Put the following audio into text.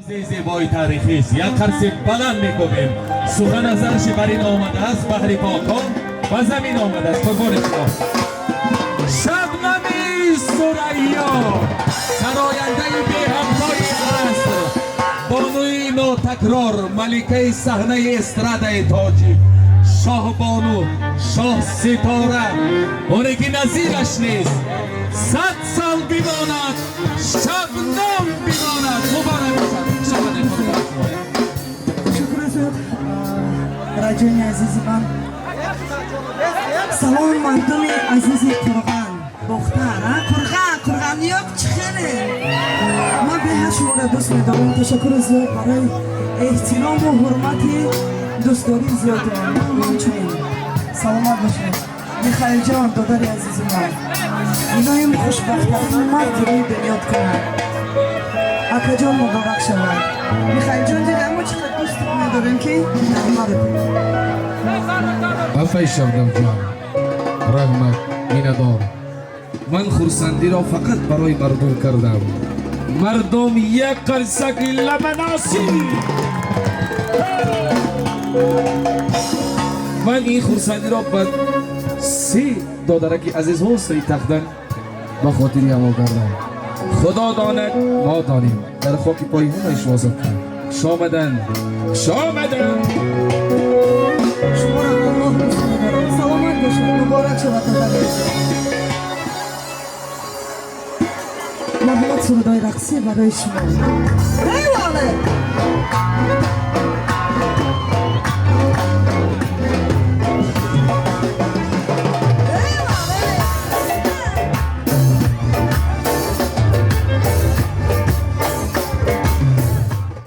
Зебои таърихист. Як қарси баланд мекӯбем. Сухан аз арши барин омадааст, баҳри покон ба замин омадааст. Қурбони шумо. Шабнами Сурайё, сарояндаи беҳамтои аср, бонуи нотакрор, маликаи саҳнаи эстрадаи тоҷик, шоҳбону, шоҳситора, оне ки назираш нест. 100 сол бимонад, Шабнам бимонад. Муборак бошад. Шабнам, қурбони шумо. Ташаккур зиёд, раҷони азизи ман. Салом, мардуми азизи Қурған, Бохтар, а? Қурған, Қурғанниёк чӣ хеле? Ман беҳад шуморо дӯст медорам. Ташаккури зиёд барои эҳтирому ҳурмати дӯстдории зиёдтон. Ҳамчунин саломат бошед. Михаилҷон, додари азизи ман, иноим хушбахттарин марди рӯи дунёт кунад. Акаҷон, муборак шавад. Михаилҷон, дида, мо чӣ қадр дӯст медорем, ки маро Афай Шабнамҷон, раҳмат, миннатдор. Ман хурсандиро фақат барои мардум кардам. Мардум, як қарсаки ламаносӣ. Ман ин хурсандиро ба се додараки азизҳо сари тахтан ба хотири ҳаво кардам. Худо донад, мо донем. Дар хоки пои ҳамаи шумо зад. Хуш омадан, хуш омадан. Шуморо Аллоҳ дӯст медорад. Саломат бошед, муборак шавад, додари азиз. Марҳамат, сурудҳои рақсӣ барои шумо.